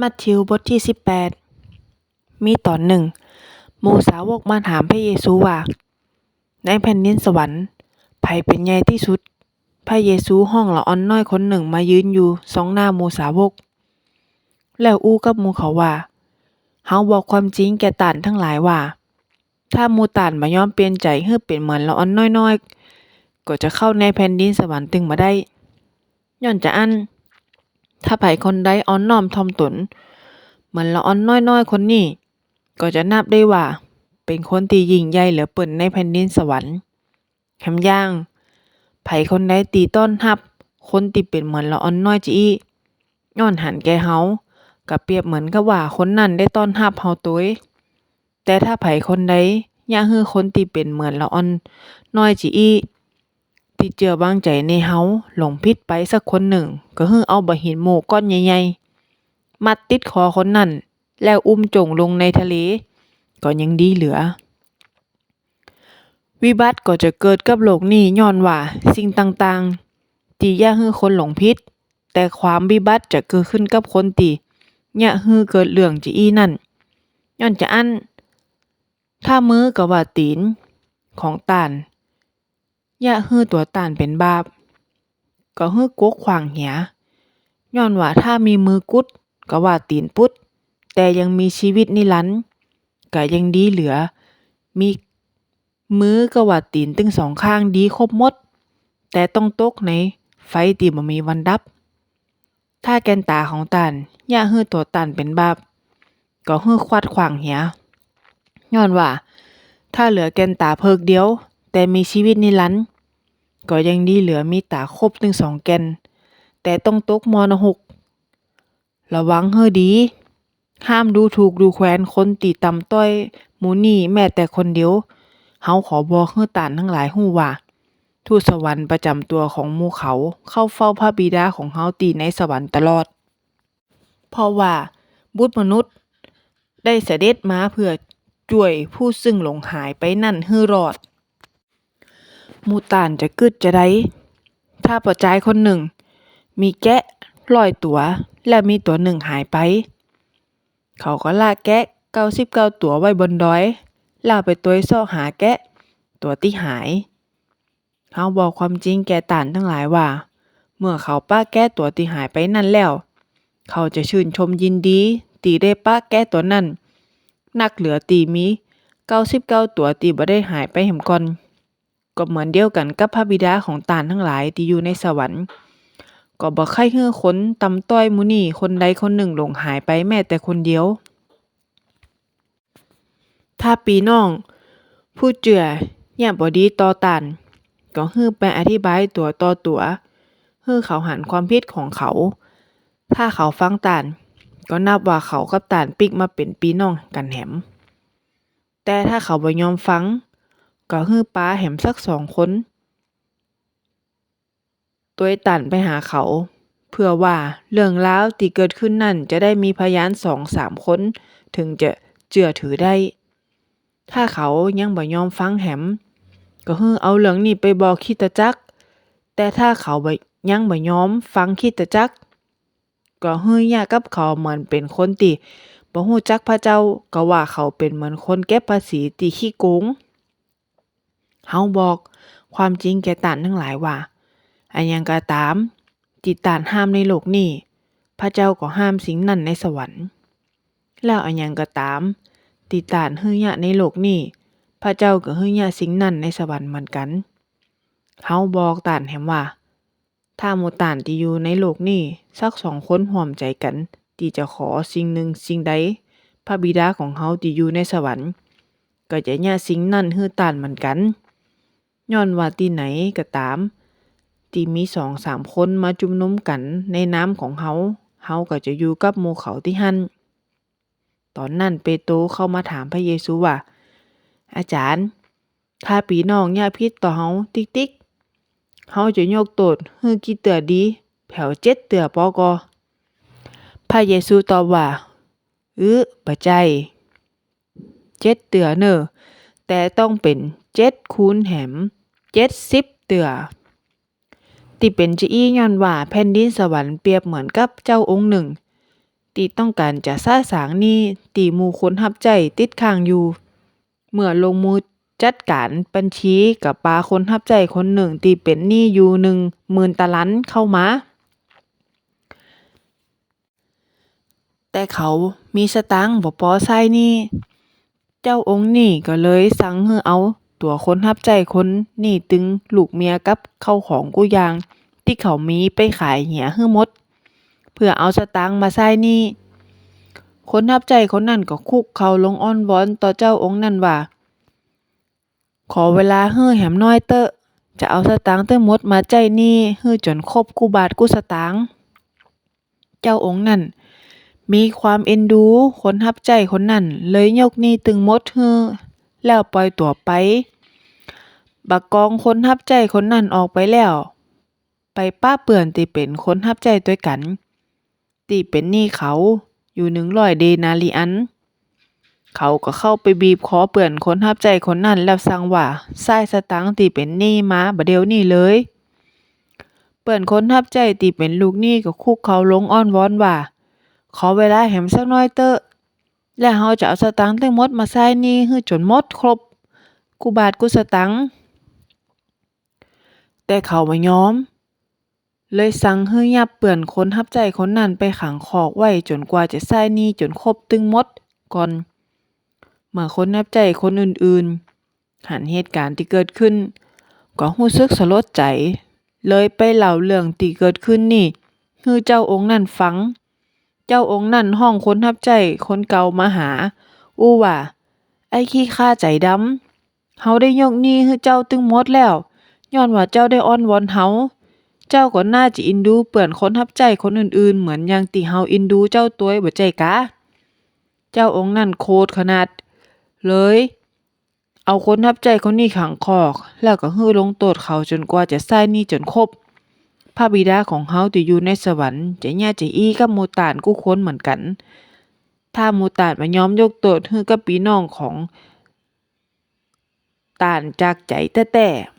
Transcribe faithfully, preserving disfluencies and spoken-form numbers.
มัทธิวบทตี้สิบแปด มีต๋อนนึ่ง หมู่สาวกมาถามพระเยซูว่า ในแผ่นดินสวรรค์ ใผเป๋นใหญ่ตี้สุด พระเยซูฮ้องละอ่อนน้อยคนนึ่งมายืนอยู่ซองหน้าหมู่สาวก แล้วอู้กับหมู่เขาว่า เฮาบอกความจริงแก่ต้านตังหลายว่า ถ้าหมู่ต้านบ่ยอมเปลี่ยนใจ๋หื้อเป๋นเหมือนละอ่อนน้อยๆ ก็จะเข้าในแผ่นดินสวรรค์ตึงบ่ได้ ย้อนจาอั้น ถ้าใผคนใดอ่อนน้อมถ่อมต๋น เหมือนละอ่อนน้อยๆ คนนี้ ก็จะนับได้ว่าเป๋นคนตี้ยิ่งใหญ่เหลือเปิ้นในแผ่นดินสวรรค์ แหมอย่าง ใผคนใดตี้ต้อนฮับคนตี้เป๋นเหมือนละอ่อนน้อยจาอี้ ย้อนหันแก่เฮา ก็เปรียบเหมือนกับว่าคนนั้นได้ต้อนฮับเฮาตวย แต่ถ้าใผคนใดเยียะหื้อคนตี้เป๋นเหมือนละอ่อนน้อยจาอี้ ตี้เจื้อวางใจ๋ในเฮาหลงผิดไปสักคนนึ่ง ก็หื้อเอาบ่าหินโม่ก้อนใหญ่ๆ มัดติดคอคนนั้น แล้วอุ้มโจ้งลงในทะเล ก็ยังดีเหลือ วิบัติก็จะเกิดกับโลกนี้ย้อนว่าสิ่งต่างๆ ตี้เยียะหื้อคนหลงผิด แต่ความวิบัติจะเกิดขึ้นกับคนตี้เยียะหื้อเกิดเรื่องจาอี้นั้น ย้อนจาอั้น ถ้ามือกาว่าตี๋นของต้าน เยียะหื้อตั๋วต้านเป๋นบาป ก็หื้อกกขว้างเหีย ย้อนว่าถ้ามีมือกุดกาว่าตี๋นปุด แต่ยังมีจีวิตนิรันดร์ ก็ยังดีเหลือ มีมือกาว่าตี๋นตึงสองข้างดีครบหมด แต่ต้องตกในไฟตี้บ่มีวันดับ ถ้าแก่นต๋าของต้านเยียะหื้อตั๋วต้านเป๋นบาป ก็หื้อควัดขว้างเหีย ย้อนว่าถ้าเหลือแก่นต๋าเผิกเดียว แต่มีจีวิตนิรันดร์ ก็ยังดีเหลือมีต๋าครบตึงสองแก่น แต่ต้องตกหม้อนรก ระวังหื้อดี ห้ามดูถูกดูแควนคนตี้ต่ำต้อยหมู่นี้แม้แต่คนเดียว เฮาขอบอกหื้อต้านตังหลายฮู้ว่า ทูตสวรรค์ประจ๋ำตั๋วของหมู่เขาเข้าเฝ้าพระบิดาของเฮาตี้ในสวรรค์ตลอด เพราะว่าบุตรมนุษย์ได้เสด็จมาเพื่อจ้วยผู้ซึ่งหลงหายไปนั้นหื้อรอด หมู่ต้านจะกึ๊ดจาใด ถ้าป้อจายคนนึ่งมีแกะร้อยตั๋ว และมีตั๋วนึ่งหายไป เขาก็ละแกะเก้าสิบเก้าตั๋วไว้บนดอย แล้วไปตวยเซาะหาแกะตั๋วตี้หาย เฮาบอกความจริงแก่ต้านตังหลายว่า เมื่อเขาปะแกะตั๋วตี้หายไปนั้นแล้ว เขาจะจื้นชมยินดีตี้ได้ปะแกะตั๋วนั้น นักเหลือตี้มีเก้าสิบเก้าตั๋วตี้บ่ได้หายไปแหมก่อน ก็เหมือนเดียวกั๋นกับพระบิดาของต้านตังหลายตี้อยู่ในสวรรค์ ก็บ่ใค่หื้อคนต่ำต้อยหมู่นี้คนใดคนนึ่งหลงหายไปแม้แต่คนเดียว ถ้าปี้น้องผู้เจื้อเยียะบ่ดีต่อต้าน ก็หื้อไปอธิบายตั๋วต่อตั๋ว หื้อเขาหันความผิดของเขา ถ้าเขาฟังต้าน ก็นับว่าเขากับต้านปิ๊กมาเป๋นปี้น้องกั๋นแหม แต่ถ้าเขาบ่ยอมฟัง ก็หื้อปาแหมสักสองคน ตวยต้านไปหาเขา เพื่อว่าเรื่องราวตี้เกิดขึ้นนั้นจะได้มีพยานสองสามคน เถิงจะเจื้อถือได้ ถ้าเขายังบ่ยอมฟังแหม ก็หื้อเอาเรื่องนี้ไปบอกคริสตจักร แต่ถ้าเขาบ่ ยังบ่ยอมฟังคริสตจักร ก็หื้อเยียะกับเขาเหมือนเป๋นคนตี้บ่ฮู้จักพระเจ้า กาว่าเขาเป๋นเหมือนคนเก็บภาษีตี้ขี้โกง เฮาบอกความจริงแก่ต้านตังหลายว่า อะหยังก็ต๋ามตี้ต้านห้ามในโลกนี้ พระเจ้าก็ห้ามสิ่งนั้นในสวรรค์ แล้วอะหยังก็ต๋ามตี้ต้านหื้อเยียะในโลกนี้ พระเจ้าก็หื้อเยียะสิ่งนั้นในสวรรค์เหมือนกั๋น เฮาบอกต้านแหมว่า ถ้าหมู่ต้านตี้อยู่ในโลกนี้ สักสองคนฮ่วมใจ๋กั๋นตี้จะขอสิ่งนึ่งสิ่งใด พระบิดาของเฮาตี้อยู่ในสวรรค์ ก็จะเยียะสิ่งนั้นหื้อต้านเหมือนกั๋น ย้อนว่าตี้ไหนก็ต๋าม ตี้มีสองสามคนมาจุมนุมกั๋นในนามของเฮา เฮาก็จะอยู่กับหมู่เขาตี้หั้น ต๋อนนั้นเปโตรเข้ามาถามพระเยซูว่า อาจ๋ารย์ ถ้าปี้น้องเยียะผิดต่อเฮาติ๊กๆ เฮาจะยกโต้ษหื้อกี่เตื้อดี แผวเจ็ดเตื้อปอก่อ พระเยซูตอบว่า อื้อ บ่ใจ้เจ็ดเตื้อเน่อ แต่ต้องเป๋นเจ็ดคูณแหมเจ็ดสิบเตื้อ ตี้เป๋นจาอี้ย้อนว่าแผ่นดินสวรรค์เปรียบเหมือนกับเจ้าองค์นึ่ง ตี้ต้องก๋านจะใซ้สางหนี้ตี้หมู่คนฮับใจ๊ติดค้างอยู่ เมื่อลงมือจัดก๋านบัญชีก็ปาคนฮับใจ๊คนนึ่งตี้เป๋นหนี้อยู่นึ่งหมื่นตะลันเข้ามา แต่เขามีสตางค์บ่ปอใซ้หนี้ เจ้าองค์นี้ก็เลยสั่งหื้อเอาตั๋วคนฮับใจ๊คนนี้ตึงลูกเมียกับเข้าของกู้อย่างตี้เขามีไปขายเหียหื้อหมด เปื้อเอาสตางค์มาใซ้หนี้ คนฮับใจ๊คนนั้นก็คุกเข่าลงอ้อนวอนต่อเจ้าองค์นั้นว่า ขอเวลาหื้อแหมน้อยเต๊อะ จะเอาสตางค์ตึงหมดมาใจ๊หนี้หื้อจ๋นครบกู้บาทกู้สตางค์ เจ้าองค์นั้นมีความเอ็นดูคนฮับใจ๊คนนั้น เลยยกหนี้ตึงหมดหื้อ แล้วปล่อยตั๋วไป บ่ากองคนฮับใจ๊คนนั้นออกไปแล้ว ไปปะเปื้อนตี้เป๋นคนฮับใจ๊ตวยกั๋น ตี้เป๋นหนี้เขาอยู่หนึ่งร้อยเดนาริอัน เขาก็เข้าไปบีบคอเปื้อนคนฮับใจ๊คนนั้นแล้วสั่งว่า ใซ้สตางค์ตี้เป๋นหนี้มาบ่าเดี่ยวนี้เลย เปื้อนคนฮับใจ๊ตี้เป๋นลูกหนี้ก็คุกเข่าลงอ้อนวอนว่า ขอเวลาแหมสักน้อยเต๊อะ แล้วเฮาจะเอาสตางค์ตึงหมดมาใซ้หนี้หื้อจ๋นหมดครบกู้บาทกู้สตางค์ แต่เขาบ่ยอม เลยสั่งหื้อยับเปื้อนคนฮับใจ๊คนนั้นไปขังคอกไว้จ๋นกว่าจะใซ้หนี้จ๋นครบตึงหมดก่อน เมื่อคนฮับใจ๊คนอื่นๆ หันเหตุก๋ารณ์ตี้เกิดขึ้น ก็ฮู้สึกสลดใจ๋ เลยไปเล่าเรื่องตี้เกิดขึ้นนี้หื้อเจ้าองค์นั้นฟัง เจ้าองค์นั้นฮ้องคนฮับใจ๊คนเก่ามาหา อู้ว่า ไอ้ขี้ข้าใจ๋ดำ เฮาได้ยกหนี้หื้อเจ้าตึงหมดแล้ว ย้อนว่าเจ้าได้อ้อนวอนเฮา เจ้าก็น่าจะอินดูเปื้อนคนฮับใจ๊คนอื่นๆ เหมือนอย่างตี้เฮาอินดูเจ้าตวยบ่ใจ้กา เจ้าองค์นั้นโขดขนาด เลยเอาคนฮับใจ๊คนนี้ขังคอก แล้วก็หื้อลงโต้ษเขาจ๋นกว่าจะใซ้หนี้จ๋นครบ พระบิดาของเฮาตี้อยู่ในสวรรค์จะเยียะจะอี้กับหมู่ต้านกู้คนเหมือนกั๋น ถ้าหมู่ต้านบ่ยอมยกโต้ษหื้อกับปี้น้องของต้านจากใจ๋แต๊ๆ